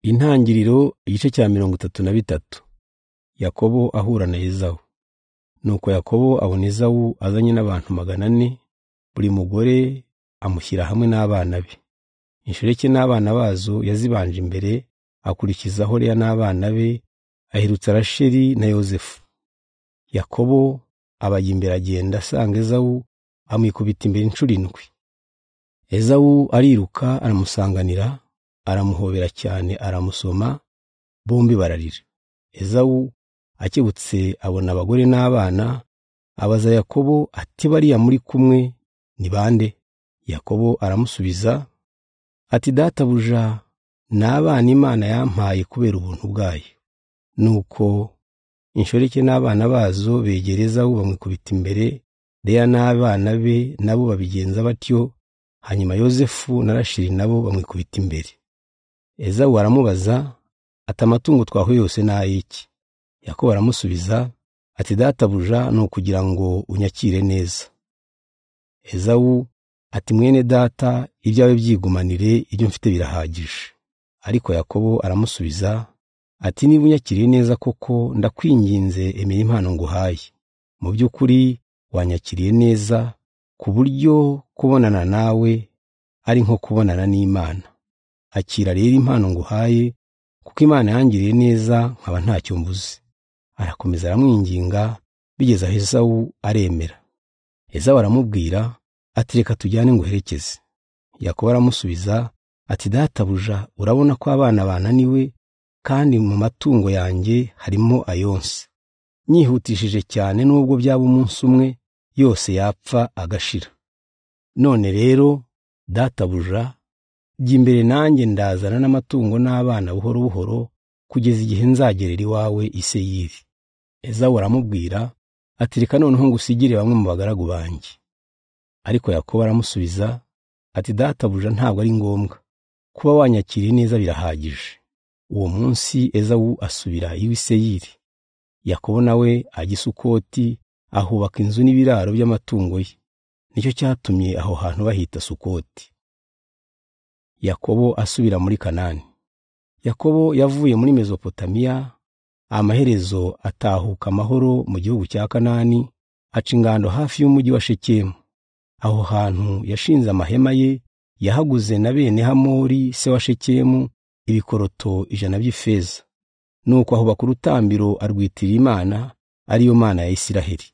Intangiriro igice cya 33. Yakobo ahura na Ezawu. Nuko Yakobo abona Ezawu azanye n'abantu 400, buri mugore amushyira hamwe n'abana be. Inshoreke n'abana bazo yazibanje imbere, akurikizaho Leya n'abana be, aherutsa Rasheli na Yozefu. Yakobo abajya imbere agenda asanga Ezawu, amwikubita imbere inshuro 7. Ezawu ariruka aramusanganira, aramuhobera cyane aramusoma, bombi bararira. Ezawu akebutse abona abagore n'abana, abaza Yakobo ati bariya muri kumwe ni bande? Yakobo aramusubiza ati databuja ni abana Imana yampaye kubera ubuntu bwayo. Nuko inshoreke n'abana bazo begera Ezawu bamwikubita imbere, Leya n'abana be nabo babigenza batyo, hanyuma Yozefu na Rasheli nabo bamwikubita imbere. Ezawu aramubaza ati amatungo twahuye yose ni ay'iki? Yakobo aramusubiza ati databuja ni ukugira ngo unyakire neza. Ezawu ati mwene data ibyawe byigumanire, ibyo mfite birahagije. Ariko Yakobo aramusubiza ati niba unyakiriye neza koko ndakwinginze emera impano nguhaye. Mu by'ukuri wanyakiriye neza ku buryo kubonana nawe ari nko kubonana n'Imana. Akira rero impano nguhaye, kuko Imana yangiriye neza nkaba ntacyo mbuze. Arakomeza aramwinginga bigeze aho Ezawu aremera. Ezawu aramubwira ati reka tujyane nguherekeze. Yakobo aramusubiza ati databuja urabona ko abana bananiwe, kandi mu matungo yanjye harimo ayonsa. Nyihutishije cyane nubwo byaba umunsi umwe yose yapfa agashira. None rero databuja jya imbere nanjye ndazana n'amatungo n'abana buhoro buhoro kugeza igihe nzagerera iwawe i Seyiri. Ezawu aramubwira ati reka noneho ngusigire bamwe mu bagaragu banjye. Ariko Yakobo aramusubiza ati databuja ntabwo ari ngombwa, kuba wanyakiriye neza birahagije. Uwo munsi Ezawu asubira iwe i Seyiri. Yakobo nawe ajya i Sukoti, ahubaka inzu n'ibiraro by'amatungo ye. Nicyo cyatumye aho hantu bahita Sukoti. Yakobo asubira muri Kanani. Yakobo yavuye muri Mesopotamiya, amaherezo atahuka amahoro mu gihugu cya Kanani, aca ingando hafi y'umujyi wa Shekemu. Aho hantu yashinze amahema ye, yahaguze na bene Hamori se wa Shekemu ibikoroto 100 by'ifeza. Nuko ahubaka urutambiro arwitira Imana, ariyo Mana ya Isiraheli.